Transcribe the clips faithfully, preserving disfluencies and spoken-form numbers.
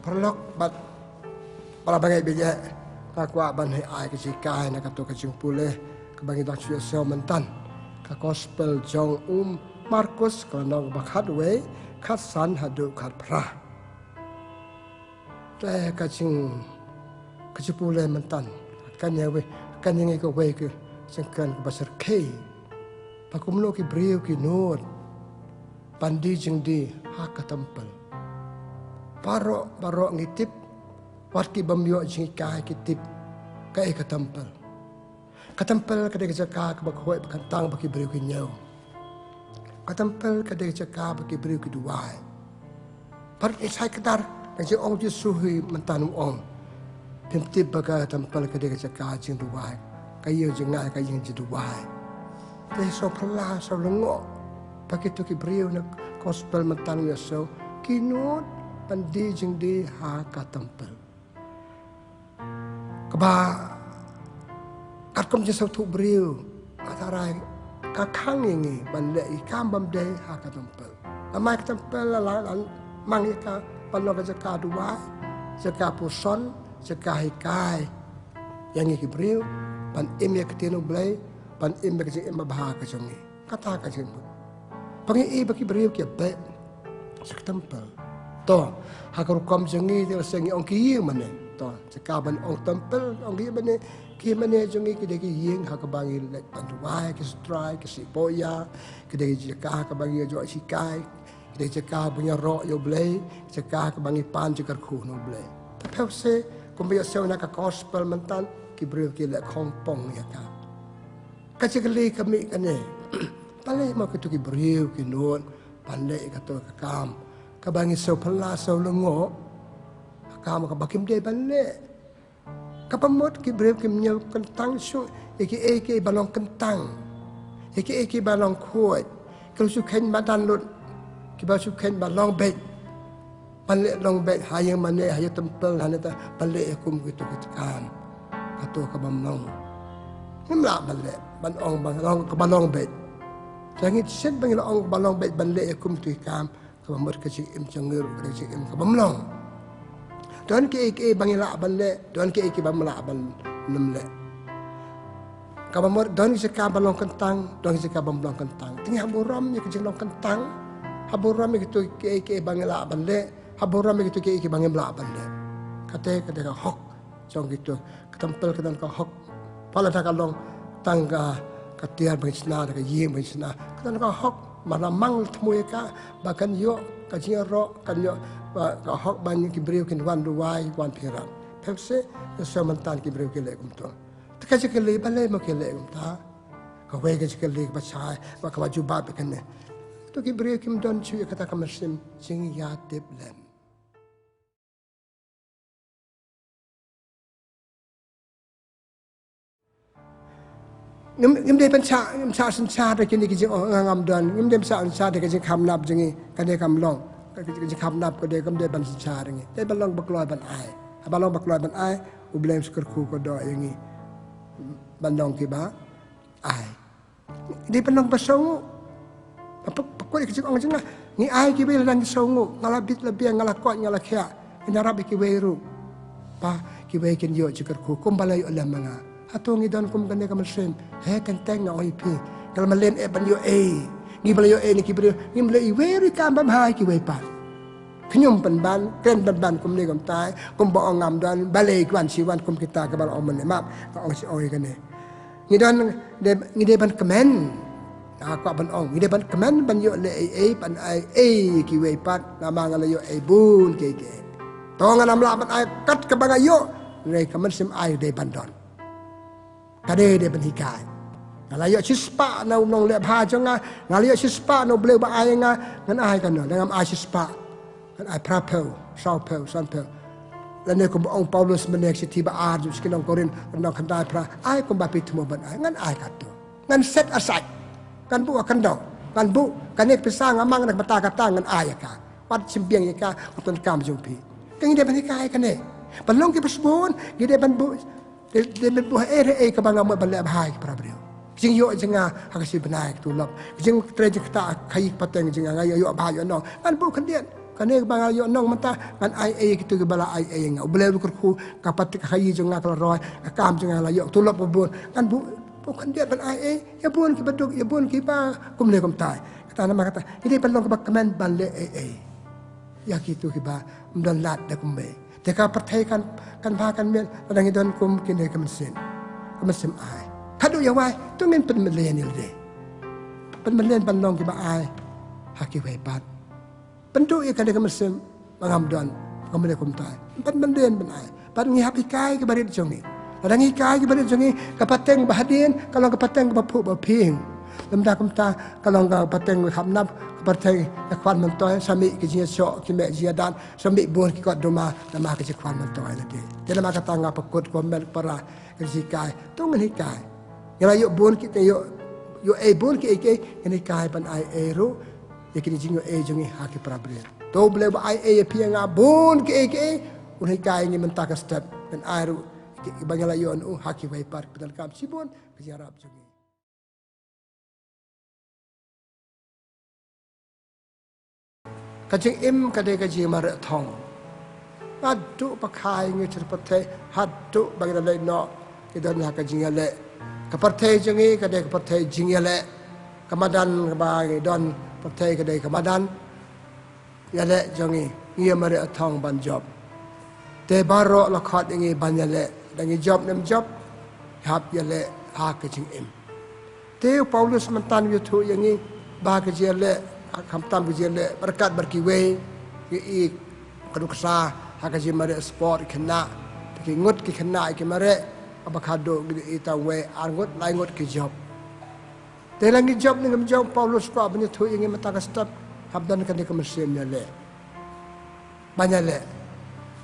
Paralok bad para bangeit bad ïa, nga kwah ban ai ka jinghikai na kato ka jingpule kaba ngi dang shu ïohsngew myntan, ka gospel jong u Markus, ka lynnong ba khatwei, khatsan haduh khatphra. Te ka jing, ka jingpule myntan kan ïa wei, kan ïa ngi kawei ka jingkren kaba syrkhei. Ba kumno ki briew ki nud ban die jingdie ha ka templ. Baroh baroh ngi tip, wat ki bym ïoh jinghikai ki tip kaei ka templ. Ka templ ka dei ka jaka kaba khuid ba kyntang ba ki briew ki ñiew. Ka templ ka dei ka jaka ba ki briew ki duwai. Bad ngi shai kdar, ka jingong Jisu hi myntan u ong, phim tip ba ka templ ka dei ka jaka jingduwai, ka ïing jingngeit, ka ïing jingduwai. Te sngewphylla sngewlyngngoh ba kito ki briew na gospel myntan ngi ïohsngew ki nud ban die jingdie ha ka templ. Kaba katkum jingsngewthuh briew, ka tharai ka khang ïa ngi ban leh ki kam bym dei ha ka templ. Namar ka templ la, la, la mang ïa ka ban long ka jaka duwai, jaka puson, jaka hikai ïa ngi ki briew, ban im ïa ka ktien U Blei, ban im ïa ka jingim babha ka jong ngi. Kata ka jingmut. Ba ngi ïohi ba ki briew ki ïa beh sha ka templ. To, ha ka rukom jong ngi te lehse ngi ong ki ïing mane. To, jaka ban ong templ, ong ki ïing mane, ki ïing mane jong ngi ki dei ki ïing ha kaba ngi leit ban duwai, ki sutrai, ki shim bor ïa, ki dei ki jaka ha kaba ngi ïa jooh shikai, ki dei ki jaka ba ngi ïaroh ïa U Blei, ki jaka ha kaba ngi pan jingkyrkhu na U Blei. Te phi ïohsngew, kumba ïohsngew na ka gospel myntan, ki briew ki leh khongpong ïa ka. Ka jingkylli ka mih kane. Balei mo kito ki briew ki nud ban leh kato ka kam kaba ngi sngewphylla sngewlyngngoh? Ka kam kaba kim dei ban leh. Kaba mut ki briew kim ñiew kyntang shuh ïa kiei kiei ba long kyntang, ïa kiei kiei ba long khuid. Ki la shu kheiñ madan lut, kiba shu kheiñ ba long beit. Ban leh long beit ha ïing mane, ha ïing templ, ha neta ban leh ïa kum kito ki kam. Kato ka bym long. Ngim lah ban leh, ban ong ba long, kaba long beit. Te ngi shet ba ngi la ong ba long beit ban leh ïa kum kito ki kam, kaba mut ka jingim jong ngi ruh ka jingim ka bym long. Don kiei kiei ba ngi lah ban leh, don kiei kiei ba ngim lah ban nym leh. Kaba mut don ki jaka ba long kyntang, don ki jaka bym long kyntang. Te ngi hap burom ïa ka jinglong kyntang, hap burom ïa kito kiei kiei ba ngi lah ban leh, hap burom ïa kito kiei kiei ba ngim lah ban leh. Kata ka dei ka hok jong kito. Ka templ ka don ka hok. Phah lada ka long tang ka, ka tiar ba ngi shna, ka ïing ba ngi shna, ka don ka hok. Namar la mang la thmu ïa ka ba kan ïoh ka jingïaroh, kan ïoh ba ka hok ba ki briew kin wan duwai, wan pyrshang. Phi ïohsngew myntan ki briew ki leh kumto. Te ka jingkylli, balei mo ki leh kumta? Kawei ka jingkylli kaba shai, ba kaba jubab ïa kane. To ki briew kim don shuh ïa kata ka mynsiem jingïatiplem. Ngim, ngim dei ban shah, ngim shah synshar da kine ki jingong, nga ngam don. Ngim dei ban shah synshar da ka jingkham nap jong ngi, kane kam long. Ka, ka jingkham nap ka dei, kam dei ban synshar ïa ngi. Dei ban long ba kloi ban ai. Haba long ba kloi ban ai, U Blei un sa kyrkhu kyrdoh ïa ngi ban long kiba ai. Dei ban long ba sngewnguh. Ba, ba, ba kut ïa ka jingong jong nga. Ngi ai kiwei lada ngi sngewnguh. Nga la bit la biang, nga la koit, nga la khiah. Ngin ïarap ïa kiwei ruh ba kiwei kin ïoh jingkyrkhu kumba la ïoh lem ma nga. Hato ngi don kum kane ka mynsiem? He, kynthei, nga ong ïa phi, nga la malen eh ban ïoh ei. Ngi ba la ïoh ei na ki briew, ngim leh iwei ruh i kam bymhai ïa kiwei pat. Khñium pynban, kren pynban kumne kumtai, kumba ong ngam don, balei ki wan shi wan kum kita kiba la ong mynne, map, nga ong shi ong ïa kane. Ngi don, de, ngi dei ban kmen. Nga kwah ban ong, ngi dei ban kmen ban ïoh leh ei ei, ban ai ei ïa kiwei pat, namar nga la ïoh ei bun kiei kiei. To ngan ym lah ban ai kat kaba nga ïoh, hynrei ka mynsiem ai dei ban don. Ka dei, dei ban hikai. Nga la ïoh shispah na u nongleh bha jong nga, nga la ïoh shispah na U Blei uba ai ïa nga, ngan ai kano, lada ngam ai shispah, ngan ai phraphew, sawphew, sanphew. Lane kumba ong Paulus mynne ha ka shithi ba ar jong ki nong Korinth, lynnong khyndai phra, ai kumba phi thmu ban ai, ngan ai katto. Ngan set aside. Ngan buh ha khyndew. Ngan buh kane ka pisa nga mang na ka bynta kata, ngan ai ïa ka. Wat shim biang ïa ka, ka donkam jong phi. Te ngi dei ban hikai kane. Ban long kiba sbun, ngi dei ban buh, dei, dei ban buh ei ei kaba nga mut ban leh bha ïa ki para briew. Jingïoh jong nga ha ka shi bnai, ka tulop. Jingtrei jingktah ha ka ïing pateng jong nga, nga ïoh, ïoh bha ïoh nong. Ngan buh khyndiat. Kane kaba nga ïoh nong mynta, ngan ai ei ïa kito kiba la ai ei ïa nga. U Blei u kyrkhu, ka pat ka khaïi jong nga ka la roi, ka kam jong nga la ïoh tulop ba bun. Ngan buh, buh khyndiat ban ai ei ïa bun kiba duk, ïa bun kiba kumne kumtai. Kata namar kata, ngi dei ban long kiba kmen ban leh ei ei ïa kito kiba ym don lad da kumne. Te ka pyrthei kan, kan bha kan miat lada ngi don kum kine ki mynsiem, ki mynsiem ai. Haduh ïa wai, to ngin pynmlien ïa lade. Pynmlien ban long kiba ai ha kiwei pat. Pynduh ïa kane ka mynsiem ba ngam don kumne kumtai. Pynmlien ban ai. Bad ngi hap hikai ki barit jong ngi. Lada ngi hikai ki barit jong ngi, ka pateng ba hadien ka long ka pateng kaba phuh ba phieng. Lymda kumta ka long ka pateng ba khapnap, ka pateng ka khwan myntoi, sa mih ki jingïashoh, ki meh jingïadat, sa mih bun ki kot duma namar ka jingkhwan myntoi lade. Te namar kata nga pynkut kumne para, ka jinghikai, to ngin hikai. Ngi la ïoh bun ki, ïoh, ïoh ei bun kiei kiei, ngin hikai ban ai ei ruh ïa kine ki jingïoh ei jong ngi ha ki para briew. To U Blei uba ai ei ïa phi ïa nga bun kiei kiei un hikai ngi mynta ka step, ban ai ruh kiba ngi la ïoh na u ha kiwei pat, ki ba donkam shibun ka jingïarap jong ngi. Ka jingim ka dei ka jingmareh thong. Haduh ba kha ïa ngi sha pyrthei, haduh ba ngi la leit noh, ngi don ha ka jingïaleh. Ka pyrthei jong ngi ka dei ka pyrthei jingïaleh. Ka madan kaba ngi don pyrthei ka dei ka madan ïaleh jong ngi, ngi ïa mareh thong ban jop. Te baroh la khot ïa ngi ban ïaleh, da ngi jop ne ym jop, hap ïaleh ha ka jingim. Te u Paulus mynta u ïathuh ïa ngi ba ka jingïaleh, khamtam ka jingïaleh bad kat bad kiwei, ngi i ka nuksa ha ka jingmareh sport ki khynnah, ki ngut ki khynnah ki mareh, kaba khadduh ngi i tang wei ar ngut lai ngut ki jop. Te la ngi jop ne ngim jop, Paulus kwah ban ïathuh ïa ngi mynta ka step, hap don kane ka mynsiem ïaleh. Ban ïaleh.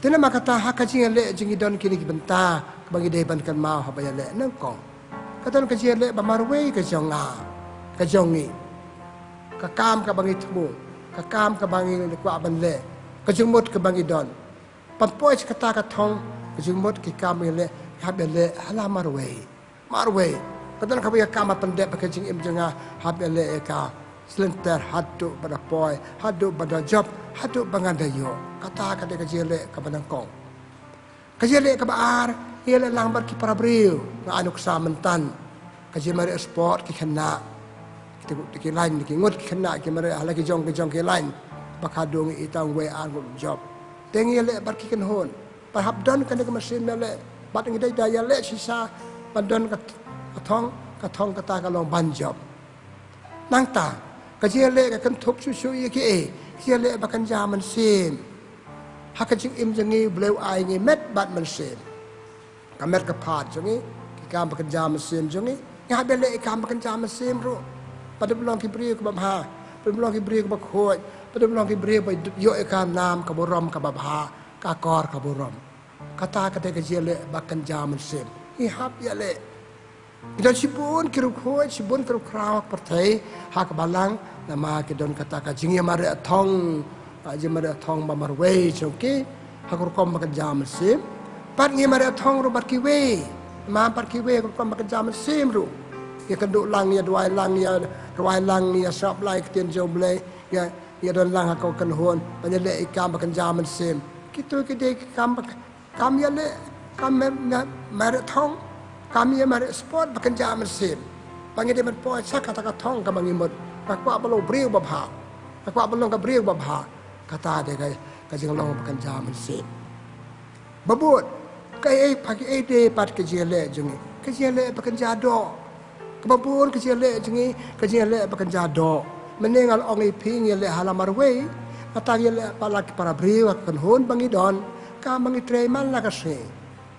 Te namar kata ha ka jingïaleh jong ngi don kine ki bynta kaba ngi dei ban kynmaw haba ïaleh nyngkong. Ka don ka jingïaleh ba marwei ka jong nga, ka jong ngi. Ka kam kaba ngi thmu, ka kam kaba ngi kwah ban leh, ka jingmut kaba ngi don. Ban poi sha kata ka thong, ka jingmut ki kam ïaleh, hap ïaleh ha la marwei. Marwei. Ka don kaba ïa kam ban pyndep ha ka jingim jong nga, hap ïaleh ïa ka. Slynter haduh ba da poi, haduh ba da jop, haduh ba ngan da ïoh. Kata ka dei ka jingïaleh kaba nyngkong. Ka jingïaleh kaba ar, ïaleh lang bad ki para briew, nga ai nuksa mynta. Ka jingmareh sport ki khynnah. Kita ki lain ki ngut ki khynnah ki mareh ha la ki jong ki jong ki lain. Ba khadduh ngi i tang wei ar ngut jop. Te ngi ïaleh bad ki kynhun. Ba hap don kane ka mynsiem ïaleh. Bad ngi dei da ïaleh shisha ban don ka, ka thong, ka thong kata ka long ban jop. Nangta, ka jingïaleh ka kynthup shuh shuh ïa kiei, ka jingïaleh ba kynja mynsiem. Ha ka jingim jong ngi, U Blei u ai ngi met bad mynsiem. Ka met ka phad jong ngi, ki kam ba kynja mynsiem jong ngi, ngi hap ïaleh ïa ki kam ba kynja mynsiem ruh. Ba dep long ki briew kiba bha, ba dep long ki briew kiba khuid, ba dep long ki briew ba ïoh ïa ka nam ka burom kaba bha, ka akor ka burom. Kata ka dei ka jingïaleh ba kynja mynsiem. Ngi hap ïaleh. Ngi don shibun ki riewkhuid, shibun ki riewkhraw ha ka pyrthei, ha ka balang, namar ki don kata ka jingïamareh thong, ka jingmareh thong ba marwei jong ki, ha ka rukom ba kynja mynsiem. Bad ngi mareh thong ruh bad kiwei, namar bad kiwei ha ka rukom ba kynja mynsiem ruh. Ïa kynduh lang, ïa duwai lang, ïa rwai lang, ïa sngap lang ïa ka ktien jong U Blei, ïa, ïa don lang ha ka kynhun, ban ïaleh ïa ki kam ba kynja mynsiem. Kito ki dei ki kam ba Kam ïaleh, kam me-, me-, mareh thong, kam ïa mareh sport ba kynja mynsiem. Ba ngi dei ban poi sha kata ka thong kaba ngi mut. Nga kwah ban long briew ba bha. Nga kwah ban long ka briew ba bha. Kata dei ka, ka jinglong ba kynja mynsiem. Ba bud, kaei pat, kaei dei pat ka jingïaleh jong ngi. Ka jingïaleh ba kynja doh. Kaba bun ka jingïaleh jong ngi, ka jingïaleh ba kynja doh. Mynne nga la ong ïa phi ngi ïaleh ha la marwei, kata ngi ïaleh bad la ki para briew ha ka kynhun ba ngi don, kam ba ngi trei man la ka sngi.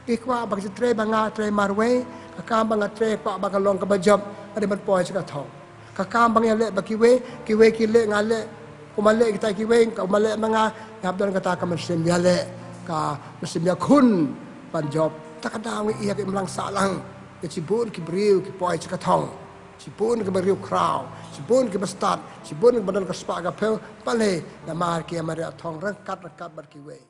Ngi kwah ba ka jingtrei ba nga trei marwei, ka kam ba nga trei kwah ba ka long kaba jop, ka dei ban poi sha ka thong. Ka kam ba ngi ïaleh bad kiwei, kiwei ki leh nga leh, kumba leh kita kiwei, kumba leh ma nga, ngi hap don kata ka mynsiem ïaleh, ka mynsiem ïakhun ban jop. Ta ka daw ngi ïa ka imlang sahlang. Ka shibun ki briew ki poi sha ka thong. Shibun kiba riewkhraw, shibun kiba stad, shibun kiba don ka spah ka phew, balei namar ki ïa mareh thong ryngkat ryngkat bad kiwei.